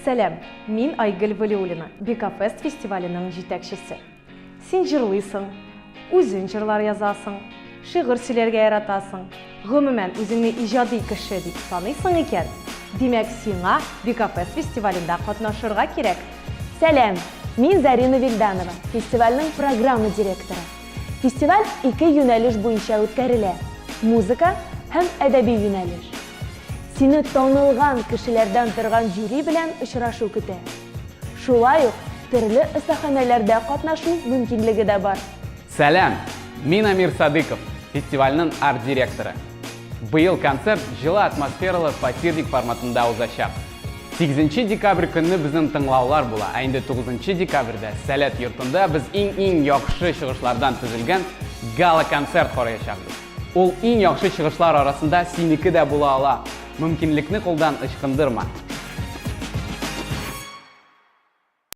Сәлам, мин Айгөл Вәлиуллина, Бикафест фестиваленең җитәкчесе. Син җырлыйсың, үзең җырлар язасың, шигырь сөйләргә яратасың, гомумән, үзеңне иҗади кеше дип саныйсың икән, димәк, сиңа Бикафест фестивалендә катнашырга кирәк. Сәлам, мин Зарина Вильданова, фестивальнең программа директоры. Фестиваль ике юнәлеш буенча үткәрелә, музыка һәм әдәби юнәлеш. Сине танылган кешеләрдән торган жюри белән очрашу көтә. Шулай ук төрле остаханәләрдә катнашу мөмкинлеге дә бар. Сәлам! Мин Амир Садыков, фестивальнең арт-директоры. Быел концерт җылы атмосфералы фатирник форматында узачак. Сигезенче декабрь көнне безнең тыңлаулар була, ә инде тугызынчы декабрьдә Сәләт йортында без иң-иң яхшы чыгышлардан төзелгән гала-концерт караячакбыз. Ул иң яхшы чыгышлар арасында синеке дә була ала. Мөмкинлекне кулдан ычкындырма.